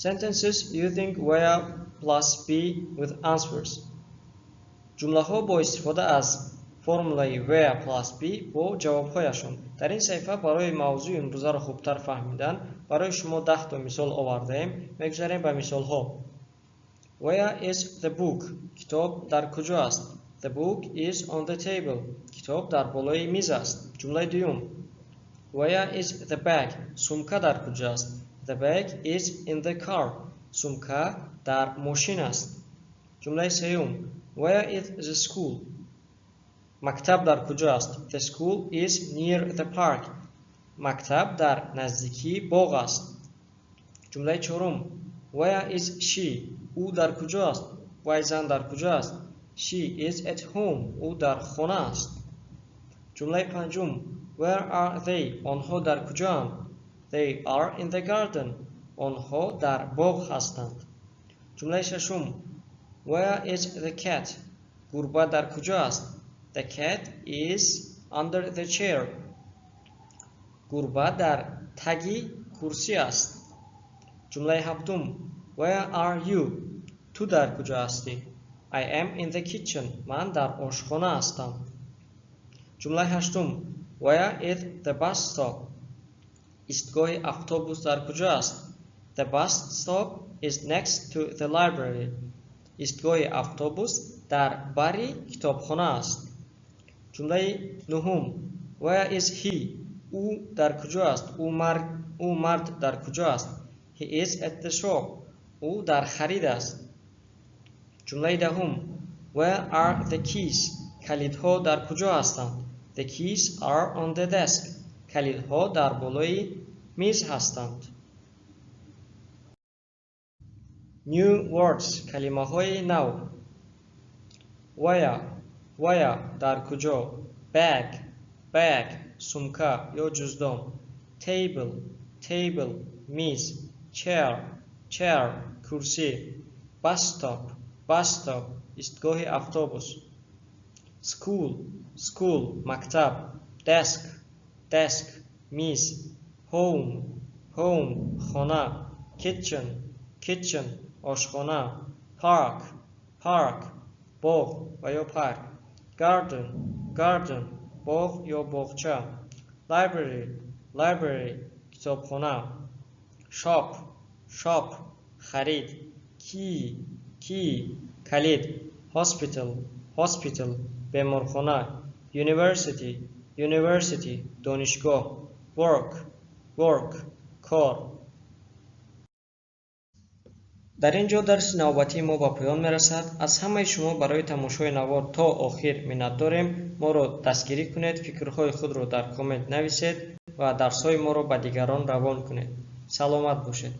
Sentences using where plus be with answers. Ҷумлаҳо бо истифода аз формулаи where plus be бо ҷавобҳояшон. Дар ин саҳифа барои мавзӯи имрӯзаро хубтар фаҳмидан барои шумо 10 то мисол овардаем. Мегузарем ба мисолҳо. Where is the book? Китоб дар куҷо аст? The book is on the table. Китоб дар болои миз аст. Ҷумлаи дуюм. Where is the bag? Сумка дар куҷо аст? The bag is in the car. Сумка дар мошин аст. Ҷумлаи сеюм. Where is the school? Мактаб дар куҷо аст? The school is near the park. Мактаб дар наздикии боғ аст. Ҷумлаи чорум. Where is she? Ӯ дар куҷо аст? Вай зан дар куҷо аст? She is at home. Ӯ дар хона аст. Ҷумлаи панҷум. Where are they? Онҳо дар куҷоанд? They are in the garden. Онҳо дар боғ ҳастанд. Ҷумлаи шашум. Where is the cat? Гурба дар куҷо аст? The cat is under the chair. Гурба дар таги курсӣ аст. Ҷумлаи ҳафтум. Where are you? Ту дар куҷо ҳастӣ? I am in the kitchen. Ман дар ошхона ҳастам. Ҷумлаи ҳаштум. Where is the bus stop? Истгоҳи автобус дар куҷо аст? The bus stop is next to the library. Истгоҳи автобус дар бари китобхона аст. Ҷумлаи нуҳум. Where is he? Ӯ дар куҷо аст? Ӯ мард дар куҷо аст? He is at the shop. Ӯ дар харид аст. Ҷумлаи даҳум. Where are the keys? Калидҳо дар куҷо ҳастанд? The keys are on the desk. Калидҳо дар болои миз ҳастанд. New words. Калимаҳои нав. Where, where дар куҷо? Bag, bag сумка ё ҷуздон. Table, table миз. Chair, chair курсӣ. Bus stop, bus stop истгоҳи автобус. School, school мактаб. Desk, desk миз. Home, home хона. Kitchen, kitchen ошхона. Park, park боғ ва ё парк. Garden, garden боғ ё боғча. Library, library китобхона. Shop, shop харид. Key, key калид. Hospital, hospital беморхона. University, university донишгоҳ. Work, work кор. Дар ин ҷо дарси навбатии мо ба поён мерасад. Аз ҳамаи шумо барои тамошои навор то охир миннатдорем. Моро дастгирӣ кунед, фикрҳои худро дар коммент нависед ва дарсҳои моро ба дигарон равон кунед. Саломат бошед.